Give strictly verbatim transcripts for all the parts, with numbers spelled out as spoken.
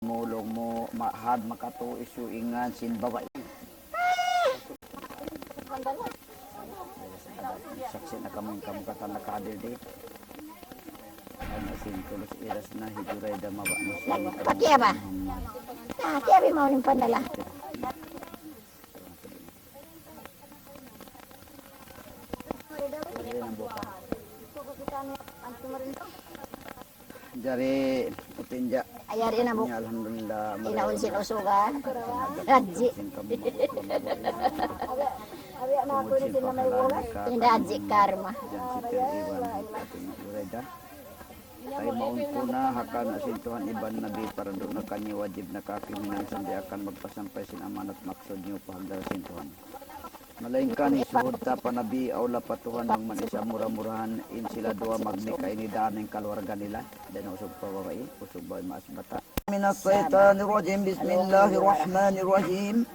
Mulung mu mahad makatu isu ingan sin babai. Saksi' na kamu in kamu katan nakahadir di. Anak sin tulus iras na hijuray da maba muslim. Pakiya ba? Pakiya bi mau nimpandala. Jari utin ja. Ayari na bu. Alhamdulillah. Inaun sin usugan. Haji. Inda haji karma. Ay maun ku na hakan na sin Tuhan iban Nabi, paradu na kaniyu, wajib na kaku' hinang, sandi akan magpasampay sin amanat maksud niyu pa hagdara sin Tuhan. Malaingkan hisuhud ta pa Nabi, awla pa Tuhan, bang man isab mura-murahan in sila duwa magnika ini daan in kaluarga nila. Dayn usug pa babai, usug babai maas bata'. من الشيطان الرجيم. بسم الله الرحمن الرحيم.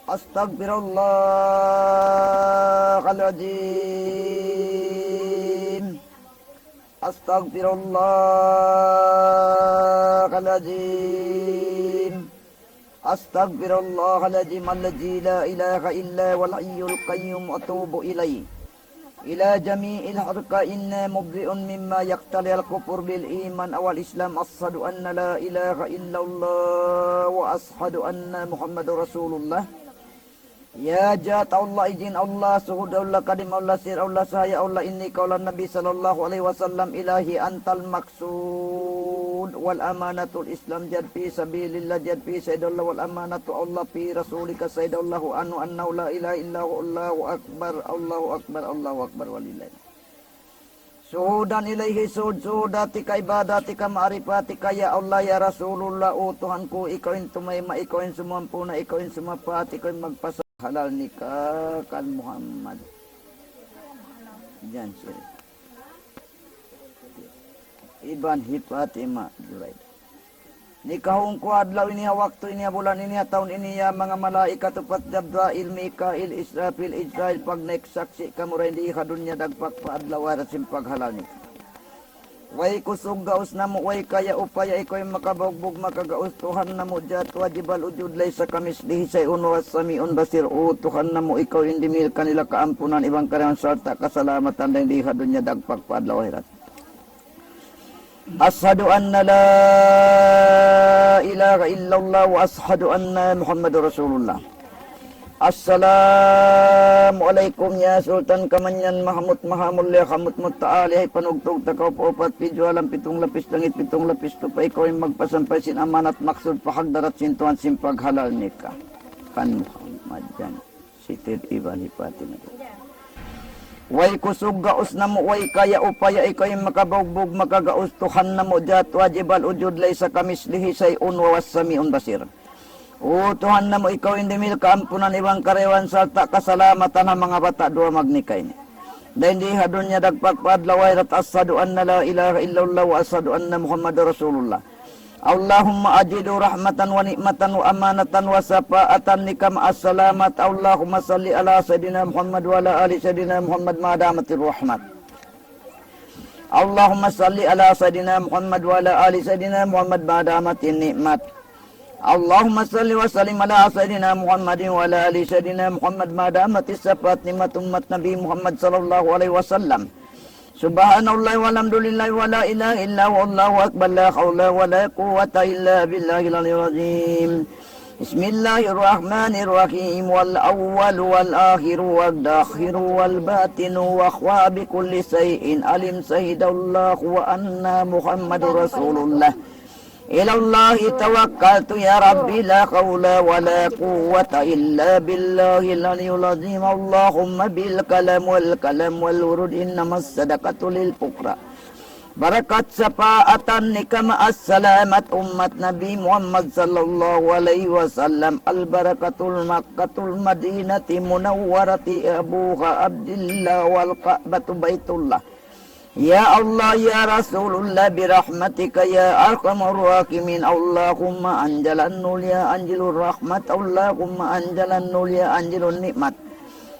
أستغفر الله العظيم. أستغفر الله العظيم. أستغفر الله العظيم الذي لا إله إلا هو الحي القيوم وأتوب إليه. إلى جميع الخلق إني مبرئ مما يقتضي الكفر بالإيمان أو الإسلام. أشهد أن لا إله إلا الله وأشهد أن محمدا رسول الله. Ya Jat Allah, Ijin Allah, Suhud Allah, Kadim Allah, Sir Allah, Sahaya Allah, إني قال النبي صلى الله عليه وسلم: إلهي أنت المقصود والأمانة الإسلام، جد في سبيل الله، جد في سيد الله، والأمانة الله في رسولك سيد الله عنه أنه لا إله إلا هو، الله أكبر، الله أكبر، الله أكبر، ولله. شهودا إليه شهود شهوداتك عباداتك معرفاتك يا الله يا رسول الله. O Tuhan ku, ikaw in tumayma', ikaw in sumampurna', ikaw in sumapaat, ikaw in magpasa-, halal nikah kan Muhammad. Yan siya. Iban hi Fatima Juraij. Nikahun ku ha adlaw ini, ha waktu ini, ha bulan ini, ha tahun ini, ya manga malaikat upat, Jabdail, Mikail, Israfil, Ijrail, pagnaik saksi' kamu dayn di ha dunya dagpak pa adlaw ahirat sin paghalal nikah. Way kusug gaus namu', way kaya upaya, ikaw in makabugbug, makagaus, Tuhan namu', Jat wajibal wujud, laysa kamithlihi shay'un wa huwas sami'ul basir. O Tuhan namu', ikaw in dimihil kanila kaampunan iban karayawan sarta' kasalamatan dayn di ha dunya dagpak pa adlaw ahirat. أشهد أن لا إله إلا الله وأشهد أن محمدا رسول الله. Assalamu alaykum ya Sultan Kamanyan Mahmud Mahamulliya Hamud Mutaali, ay panugtug ta kaupat-upat, pidju alam pitung lapis langit, pitung lapis lupa', ikaw in magpasampay sin amanat maksud pa hagdarat sin Tuhan sin paghalal nikah kan Muhammad yan. Sitir iban hi Fatima. Way kusug gaus namu', way kaya upaya, ikaw in makabugbug, makagaus, Tuhan namu', Jat wajibal wujud, laysa kamithlihi shay'un wa huwas sami'ul basir. O Tuhan namu', ikaw in dimihil kaampunan iban karayawan sarta' kasalamatan ha manga bata' duwa magnikah ini. Dayn di ha dunya dagpak pa adlaw ahirat, أشهد أن لا إله إلا الله وأشهد أن محمدا رسول الله. اللهم أجعله رحمة ونعمة وأمانة وشفاعة لك مع السلامة. اللهم صل على سيدنا محمد وعلى آل سيدنا محمد ما دامت الرحمة. اللهم صل على سيدنا محمد وعلى آل سيدنا محمد ما دامت النعمة. اللهم صل وسلم على سيدنا محمد وعلى آل سيدنا محمد ما دامت الشفاعة نعمة أمة نبي محمد صلى الله عليه وسلم. سبحان الله والحمد لله ولا إله إلا هو الله أكبر، لا حول ولا قوة إلا بالله العلي العظيم. بسم الله الرحمن الرحيم. والأول والآخر والظاهر والباطن وهو بكل شيء عليم. شهد الله وأن محمد رسول الله. إلى الله توكلت يا ربي لا حول ولا قوة إلا بالله العلي العظيم. اللهم بالكلام والقلم والورود إنما الصدقة للفقراء. بركة شفاعة نكا مع السلامة أمة نبي محمد صلى الله عليه وسلم. البركة المكة المدينة منورة أبوها عبد الله والكعبة بيت الله. يا الله يا رسول الله برحمتك يا أرحم الراحمين. اللهم أنزل النور يا أنزل الرحمة. اللهم أنزل النور يا أنزل النعمة.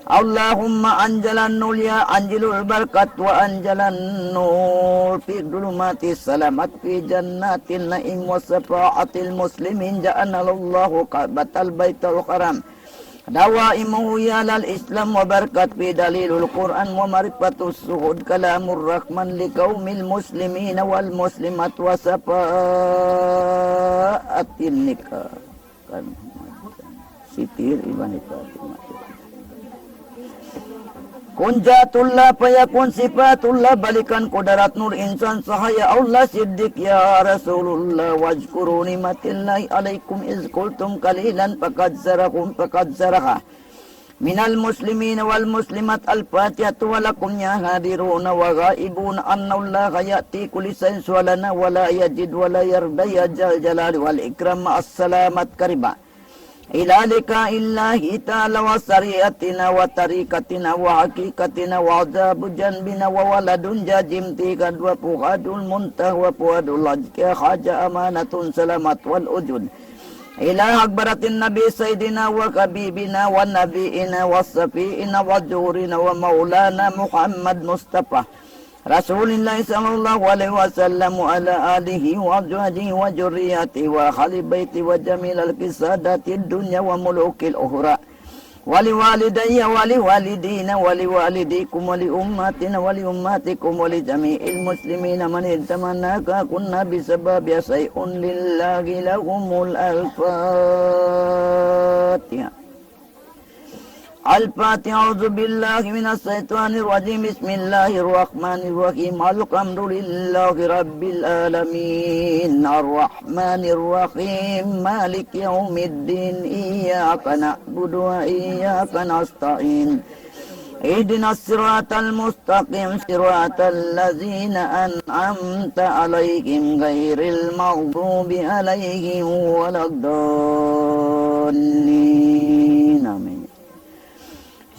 اللهم أنزل النور يا أنزل البركة وأنزل النور في ظلمات السلامة في جنات النعيم وشفاعة المسلمين جعلنا الله كعبة البيت الحرام دوائمه يا للإسلام وبركة في دليل القرآن ومعرفة الشهود كلام الرحمن لقوم المسلمين والمسلمات وشفاعة النكاح. Sitir iban ifatimah. كن ذاتullah فيكون صفاتullah balikan قدرة نور إنسان cahaya Allah صديق يا رسول الله واذكروا نعمة الله عليكم إذ كنتم قليلا فكثركم فكثرها من المسلمين والمسلمات الفاتحة ولكم يا حاضرون وغائبون أن الله يأتي كل شيء سؤالنا ولا يجد ولا يرضى يا ذا الجلال والإكرام مع السلامة قريبا إلى لقاء الله تعالى وشريعتنا وطريقتنا وحقيقتنا وعذاب جنبنا وولد جاجم تيغد وفؤاد المنتهى وفؤاد الأزكى حاجة أمانة سلامة والوجود إلى حضرة النبي سيدنا وحبيبنا ونبينا وشفيعنا وزهرنا ومولانا محمد مصطفى رسول الله صلى الله عليه وسلم وعلى آله وأزواجه وذريته وأهل بيته وجميع القسادات الدنيا وملوك الأخرى ولوالدي ولوالدينا ولوالديكم ولأمتنا ولأمتكم ولجميع المسلمين من اجتمعنا كنا بسبب شيء لله لهم الفاتحة. الفاتحة. أعوذ بالله من الشيطان الرجيم. بسم الله الرحمن الرحيم. الحمد لله رب العالمين. الرحمن الرحيم. مالك يوم الدين. إياك نعبد وإياك نستعين. اهدنا الصراط المستقيم. صراط الذين أنعمت عليهم غير المغضوب عليهم ولا الضالين. آمين.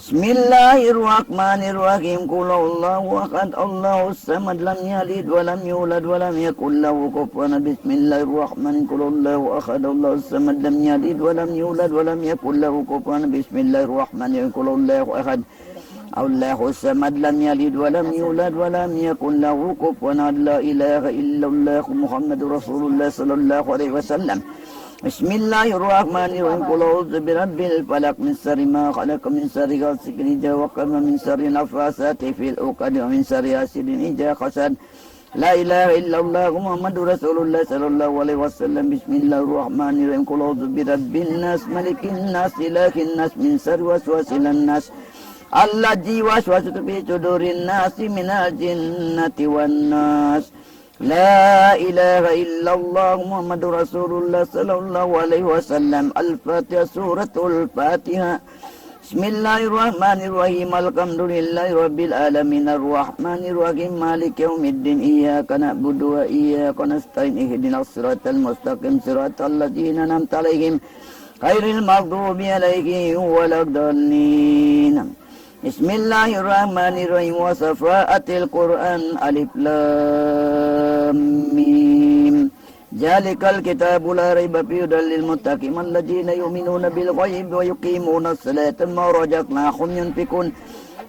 بسم الله الرحمن الرحيم. قل هو الله أحد، الله الصمد، لم يلد ولم يولد ولم يكن له كفوا أحد. بسم الله الرحمن، قل هو الله أحد، الله الصمد، لم يلد ولم يولد ولم يكن له كفوا أحد. بسم الله الرحمن الرحيم. قل هو الله أحد، الله الصمد، لم يلد ولم يولد ولم يكن له كفوا أحد. لا إله إلا الله محمد رسول الله صلى الله عليه وسلم. بسم الله الرحمن الرحيم. قل أعوذ برب الفلق، من شر ما خلق، من شر غاسق إذا وقب، ومن شر النفاثات في العقد، ومن شر حاسد إذا حسد. لا إله إلا الله محمد رسول الله صلى الله عليه وسلم. بسم الله الرحمن الرحيم. قل أعوذ برب الناس، ملك الناس، إله الناس، من شر الوسواس الخناس الذي يوسوس في صدور الناس من الجنة والناس. لا إله إلا الله محمد رسول الله صلى الله عليه وسلم. الفاتحة. سورة الفاتحة. بسم الله الرحمن الرحيم. الحمد لله رب العالمين. الرحمن الرحيم. مالك يوم الدين. إياك نعبد وإياك نستعين. اهدنا الصراط المستقيم. صراط الذين أنعمت عليهم غير المغضوب عليهم ولا الضالين. بسم الله الرحمن الرحيم. وشفاعة القرآن. ألف لام ميم. ذلك الكتاب لا ريب فيه هدى للمتقين الذين يؤمنون بالغيب ويقيمون الصلاة ومما رزقناهم ينفقون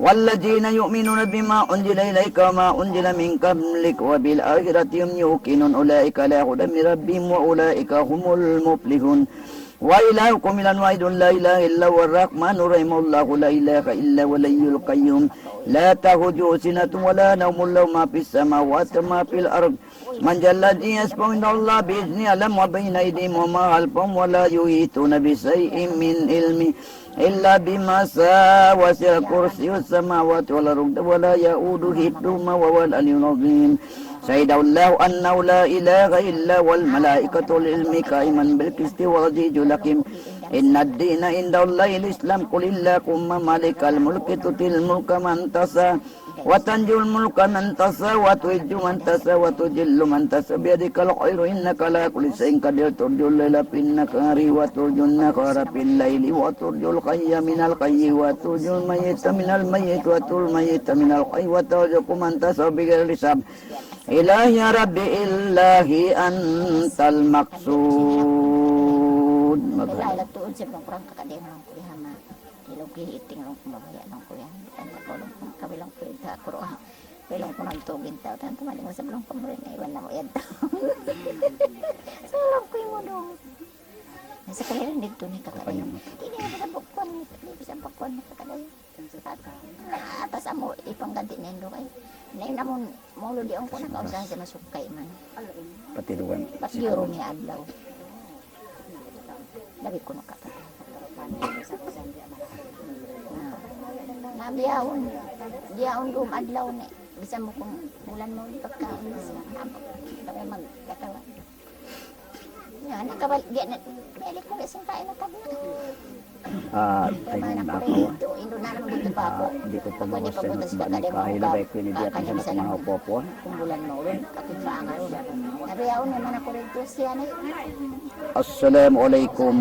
والذين يؤمنون بما أنزل إليك وما أنزل من قبلك وبالآخرة هم يوقنون أولئك على هدى من ربهم وأولئك هم المفلحون. وإلهكم إله واحد لا إله إلا هو الرحمن الرحيم. الله لا إله إلا هو الحي القيوم لا تأخذه سنة ولا نوم له ما في السماوات وما في الأرض من ذا الذي يشفع عنده إلا بإذنه يعلم ما بين أيديهم وما خلفهم ولا يحيطون بشيء من علمه إلا بما شاء وسع كرسيه السماوات والأرض ولا يؤوده حفظهما وهو العلي العظيم. شهد الله أنه لا إله إلا هو والملائكة وأولو العلم قائما بالقسط وهو العزيز الحكيم. إن الدين عند الله الإسلام. قل اللهم مالك الملك تؤتي الملك من تشاء وتنزع الملك ممن تشاء وتعز من تشاء وتذل من تشاء بيدك الخير إنك على كل شيء قدير تولج الليل في النهار وتولج النهار في الليل وتخرج الحي من الميت وتخرج الميت من الحي وترزق من تشاء بغير حساب إلهي يا ربي إلهي أنت المقصود. Maghanap. Tuud siya ng kurang kakadema ng kulihama. Laung ku, "Iting," laung ku, "mabaya'," laung ku, "yan. Yan, laung ku, kabilang ku, ita, kuru', ah. Laung ku, nagtugin tau, tan, tumali mo sa laung ku, murin, iban na mu yan tau." So, laung ku, "Imo dong." Sa kaliran didtu ni kakadayo. Di' niya bisa bukuan, di' bisa bukuan ni kakadayo. Atas amu ipangganti' na indu kay. Na in amun maulud di' ku nakausaha sa masukay man. Patiluan. Pat yuru niya adlaw. Labi ku nakapatay. Na, na biyaun, biyaun dum adlaw ni. Bisan bukun bulan maulud pagkaun. Kami magkatawa. Yan, nakabal-, di' na, balik ko, bisan kain na tabi. Ah, tayo na ako. Indo na naman dito pa ako. Ah, di' ku pa magusto yung balik kahilabay ko ini, di' ako sa mga upo-upo. Kumbulan mo, ulo, kapit pa ang araw. Sabi, "Ako naman ako rin, Kristiyan, eh." Assalamu alaykum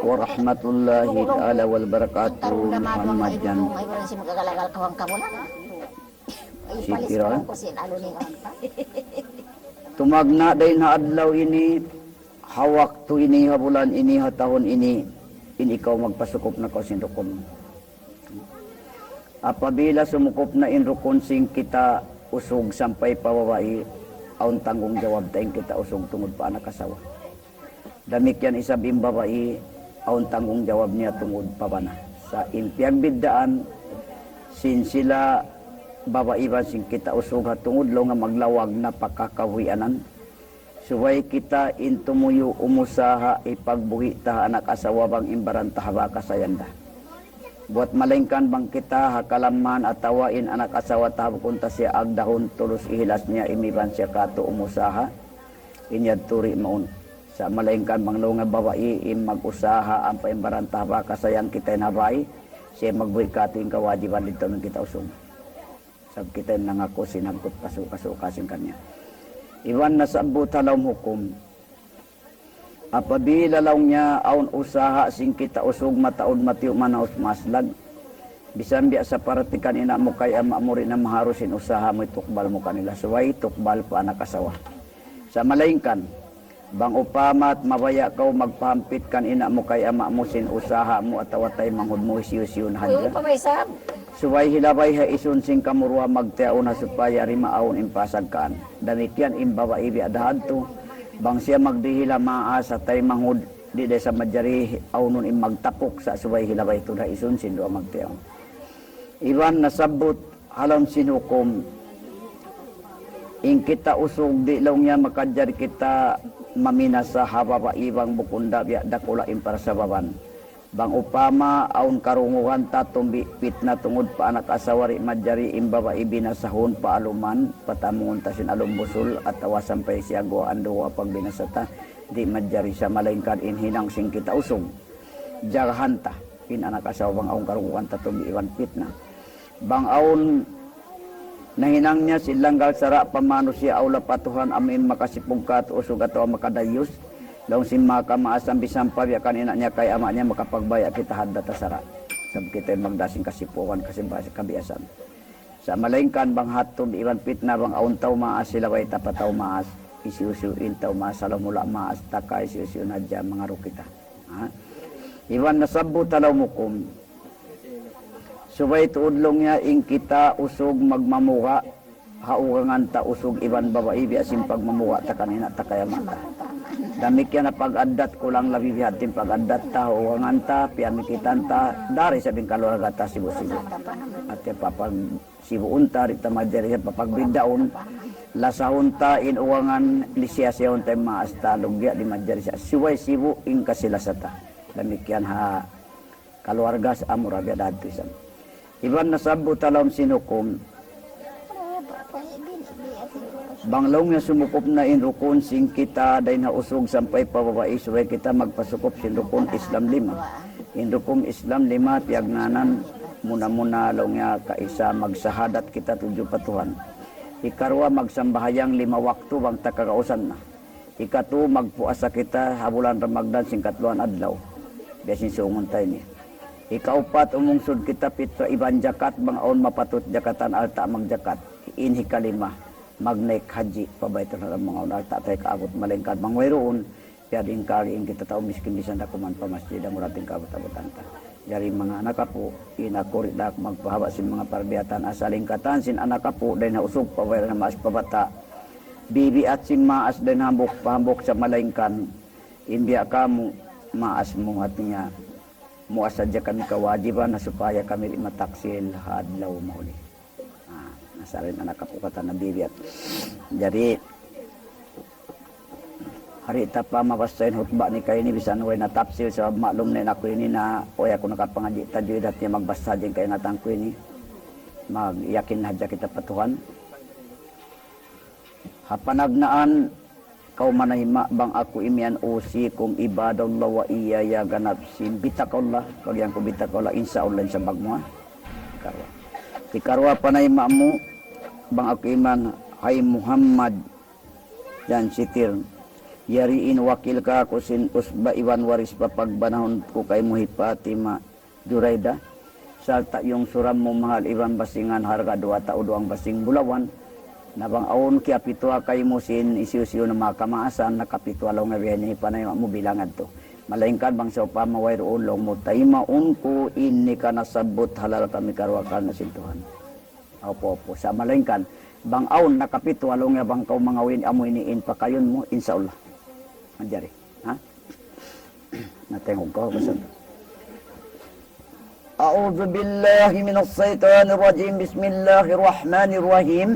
warahmatullahi ta'ala wabarakatuh, Muhammad Jan. Ay, walang si magagalagal ka, huwag ka muna. Sige, Ron. Tumagna' dayn ha adlaw ini, ha waktu ini, ha bulan ini, ha tahun ini, in ikaw magpasukup na kaw sin rukun. Apabila sumukup na in rukun sin kita usug sampay pa babai, awn tanggungjawab ta in kita usug tungud pa anak asawa. Damikkiyan isab in babai, awn tanggungjawab niya tungud pa bana. Sa' in piyagbiddaan, sin sila babai iban sin kita usug ha tungud laung nga maglawag na pa kakabuhianan. Subay kita in tumuyu' umusaha hipagbuhi' ta ha anak asawa bang in baran ta ha bakasayan da. Buwat malaingkan bang kita ha kalammahan atawa in anak asawa ta ha bukun ta siya agdahun tulus ihilas niya imiban siya katu' umusaha. In yadtu di' mawn. Sa' malaingkan bang laung nga babai in mag-usaha ampa in baran ta ha bakasayan kita in ha bay, siya magbuhi' katu' in kawajiban didtu in kita usug. Sabab kita in nangaku sin hangkut pasuka-suka sin kaniya. Iban nasabbut ha lawm hukum. Apabila laung niya awn usaha sin kita usug mataud matiyu' manaus maslag. Bisan biya' sapantun kan ina' mu kay ama' mu di' na maharus in usaha mu itukbal mu kanila. Subay tukbal pa anak asawa. Sa' malaingkan, bang upama mabaya' kaw magpahampit kan ina' mu kay ama' mu sin usaha mu atawa taymanghud mu hisiyu-siyu na hadja. Subay hilabay ha isun sin kamu duwa magtiyaun ha supaya di' maawn in pasagkaan. Damikkiyan in babai biya' da hadtu. Bang siya magdihil ha maas ha taymanghud, di' da isab manjari awnun in magtapuk sa' subay hilabay tuud ha isun sin duwa magtiyaun. Iban nasabbut ha lawm sin hukum, in kita usug di' laung niya makajari kita maminasa ha babai bang bukun da biya' dakula' in parsababan. Bang upama awn karungugan ta tumbi pitna tungud pa anak asawa di' manjari in babai binasahun pa aluman, patamungun ta sin alum busul, atawa sampay siya guwaan duwa pagbinasa ta, di' manjari sa' malaingkan in hinang sin kita usug. Jagahan ta, in anak asawa bang awn karungugan ta tumbi iban pitna. Bang awn nahinang niya sin langgal sara' pa manusiya' awla pa Tuhan amu in makasipug katu' usug atawa makadayus. Laung sin maka maas ambi sampay biya' kan ina' niya kay ama' niya makapagbaya' kita hadda ta sara'. Sabab kita in magdā sin kasipugan, kasi basi kabiyasan. Sa' malaingkan bang hadtu iban pitna bang awn tau maas, hilabay ta pa tau maas, hisiyu-siyu in tau maas, salamula maas, taka hisiyu-siyu na hadja mangaru kita. Ha? Iban nasabbut ha lawm hukum. Subay tuud laung niya in kita usug magmamuga' ha ugangan ta usug iban babai biya' sin pagmamuga' ta kan ina' ta kay ama' ta. Damikkiyan ha pag-addat kulang labi biya' hadtu in pag-addat ta ha ugangan ta, piyamikitan ta, dari sa' in kaluarga ta sibu'-sibu'. Hati papag- sibuun ta, di' ta manjari siya papagbiddaun. Lasahun ta in ugangan, lisiyasiyahun ta in maas ta, lugya' di' manjari siya. Subay sibu' in kasilasa ta. Damikkiyan ha kaluarga sa' amura biya' da hadtu isab. Iban nasabbut ha lawm sin hukum. Bang laung niya sumukup na in rukun sin kita dayn ha usug sampay pa babai, subay kita magpasukup sin rukun Islam lima. In rukun Islam lima, piyagngānan muna-muna laung niya kaisa magsahadat kita tudju pa Tuhan. Hikaruwa magsambahayang lima waktu bang ta kagausan na. Hikatū magpuasa kita ha bulan Ramadan sin katluan adlaw. Biya' sin susungun ta ini. Hikaupat umungsud kita pitra iban jakat bang awn mapatut jakatan alta' magjakat. In hikalima magnaik haji pa Baitul Haram bang awn alta' ta hikaabut malaingkan bang wayruun. Biya' diin kari in kita tau miskin bisan da kuman pa masjid, amura in kaabut-abutan ta. Jari manga anak apu', in aku di' da aku magpahaba' sin manga parbiyatan asal in katan sin anak apu' dayn ha usug pa way na maas pa bata'. Bibiat sin maas dayn ha hambuuk pa hambuuk sa malaingkan. In biya' kamu, maas mu hatinya. Muas sadja kami kawajiban na supaya kami di' mataksil ha adlaw mahuli. Ah, nasarin anak apu' katan na bibiat. Jari, hari ta pa mabassa in hutba ni kay ini bisan way na tafsir sabab maklum na in aku ini na way aku nakapangadji' tajwid hati magbassa hadja in kaingatan ku ini. Magyakin hadja kita pa Tuhan. Ha panagnaan, kaw manayma' bang aku imiyan أوصيكم عباد الله وإياي ganap sin بتقوى الله, pagyan ku بتقوى الله, insya Allah in sambag mu ha. Hikaruwa. Hikaruwa panayma' mu bang aku imiyan, hay Muhammad, yan sitir. Yari in wakil kaku' sin usba iban waris papagbanahun ku kaymu hi Fatima Juraida. Sarta' yungsuran mu mahal iban basingan harga duwa tau duwang basing bulawan. Na bang awn kiyapituwa kaymu sin hisiyu-siyu na manga kamaasan, nakapituwa laung niya biya' ini panayma' mu bilang yadtu. Malaingkan bang sawpama wayruun laung mu taymaun ku in nikah nasabbut halal kami karuwa karna' sin Tuhan. Apu'-apu'. Sa' malaingkan, bang awn nakapituwa laung niya bang kaw mangawin amu ini in pakayun mu, insya Allah. Manjari. Ha? Natengog kaw, basa. أعوذ بالله من الشيطان الرجيم. بسم الله الرحمن الرحيم.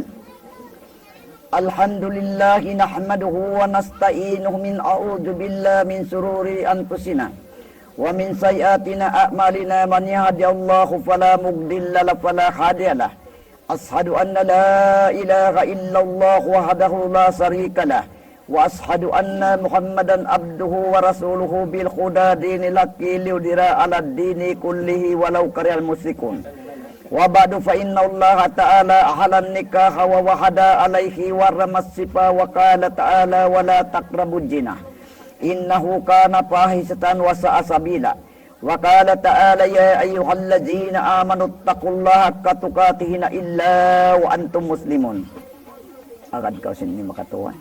الحمد لله نحمده ونستعينه من أعوذ بالله من شرور أنفسنا ومن سيئات أعمالنا. من يهد الله فلا مضل له فلا هادي له. أشهد أن لا إله إلا الله وحده لا شريك له، وأشهد أن محمدا عبده ورسوله بالهدى دين الحق ليظهره على الدين كله ولو كره المشركون. وبعد، فإن الله تعالى أحل النكاح ووحد عليه وحرم السفاح، وقال تعالى: ولا تقربوا الزنا إنه كان فاحشة وساء سبيلا. وقال تعالى: يا أيها الذين آمنوا اتقوا الله حق تقاته إلا وأنتم مسلمون. Agad kaw sin ini makatuwa.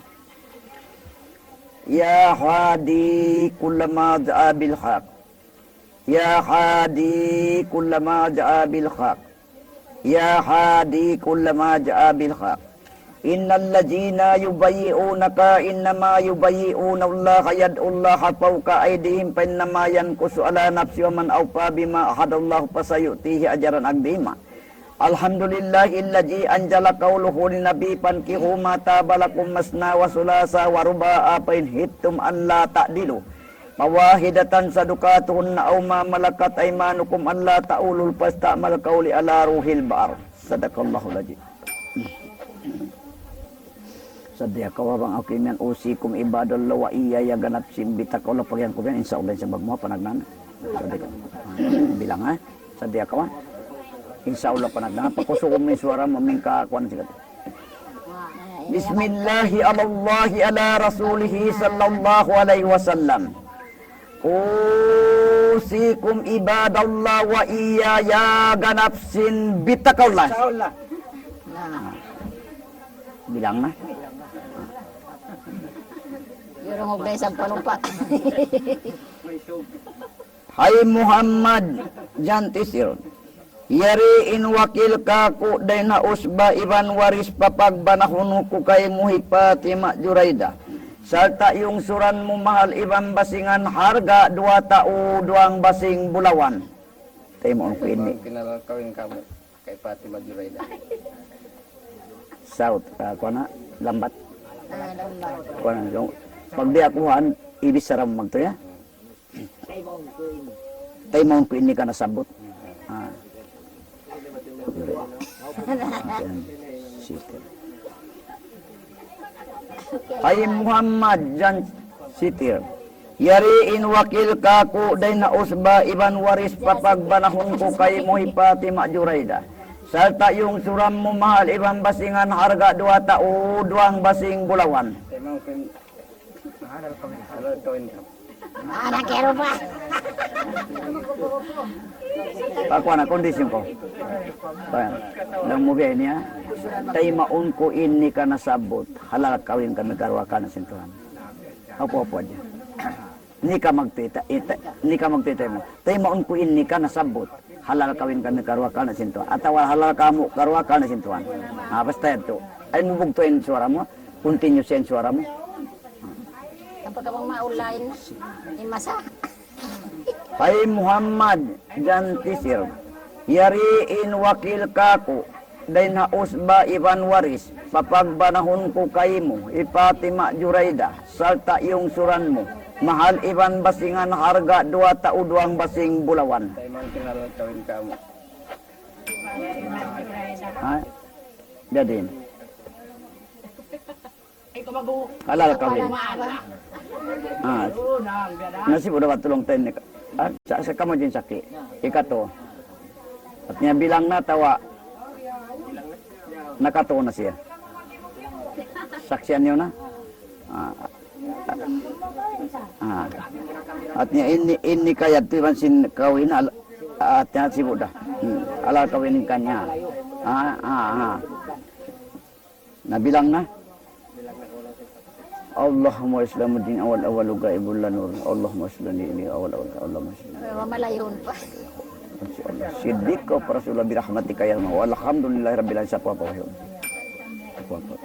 يا هادي كل ما جاء بالحق. يا هادي كل ما جاء بالحق. يا هادي كل ما جاء بالحق. إن الذين يبايعونك إنما يبايعون الله يد الله فوق أيديهم فإنما ينكث على نفسه ومن أوفى بما عاهد الله فسيؤتيه أجرا عظيما. الحمد لله الذي أنزل قوله للنبي فانكحوا ما طاب لكم مثنى وثلاث ورباع فإن خفتم ألا تعدلوا فواحدة فاضربوهن أو ما ملكت أيمانكم ألا تعولوا فاستعمل القول على وجه البحر. صدق الله العظيم. Sadiya kaw bang aku imiyan أوصيكم عباد الله وإياي ganap sin بتقوى الله pagyan ku biyan, insya Allah, insya Allah, mu panagnaan. Sadiya kaw. Bilang, ha? Sadiya kaw, ha? Insya Allah, panagnaan. Pakusugum in suwara mu, mingka kuwan sikat. بسم الله على الله على رسوله صلى الله عليه وسلم. أوصيكم عباد الله وإياي ganap sin بتقوى الله. Insya Allah. Na. Bilang na. Yurung ubay sa palumpat. Hay Muhammad, yan ti sitir. Yari in wakil kaku' dayn ha usba iban waris papagbanahun ku kaymu hi Fatima Juraida. Sarta' yungsuran mu mahal iban basingan harga duwa tau duwang basing bulawan. Taymaun ku ini. Kinalal kawin kamu kay Fatima Juraida. Saut, ah, kuwan na, lambat. Ah, lambat. Kuwan na, yung, pag di akuhan, ibis saram magtuya. Taymaun ku ini ka nasabbut. Ah. Yan. Sitir. Hay Muhammad, yan sitir. Yari in wakil kaku' dayn ha usba iban waris papagbanahun ku kaymu hi Fatima Juraida. Sarta' yungsuran mu mahal iban basingan harga duwa tau duwang basing bulawan. Anak kero pa. Pakuha na kondisyon ku. Kuwan. Laung mu biya' ini, ha? Taymaun ku ini ka nasabbut. Halal kawin kami karuwa karna' sin Tuhan. Apu'-apu' hadja. Nikah magtuy ta-, ita-, nikah magtuy ta mu. Taymaun ku in nikah nasabbut. Halal kawin kami karuwa kal na sin tuwan. Atawa halal kamu karuwa kal na sin tuwan. Ah, basta yadtu. Ay mu bugtu' in suwara mu. Continue sa in suwara mu. Apa ka bang maulain? Imasa. Hay Muhammad, Jantisir, yari in wakil kaku', dayn ha usba iban waris, papagbanahun ku kaymu, hi Fatima Juraida, sarta' iyungsuran mu, mahal iban basingan harga' duwa tau duwang basing bulawan. Ha? Jadi, halal kawin. Ah, nasibu' da ba tulung ten ni ka-, ah, sa, sa kamu jin saki. Ikatu. Hatnya bilang na atawa nakatu na siya. Saksian niyu na. Ah. Ah. Hatnya ini, ini kaya tu iban sin kawin al-, hatnya sibu' da. Hmm. Halal kawin kaniya. Ah, ah, ah. Nabilang na? Allahumma islamuddin awal awal gaibul lanur. Allahumma islamuddin awal awal. Allahumma islamuddin. Mamalayun pa. Insya Allah. Siddiq ka Rasulullah birahmatika ya Allah. Walhamdulillahi rabbil alamin. Sapu apa wahyu? Sapu apa?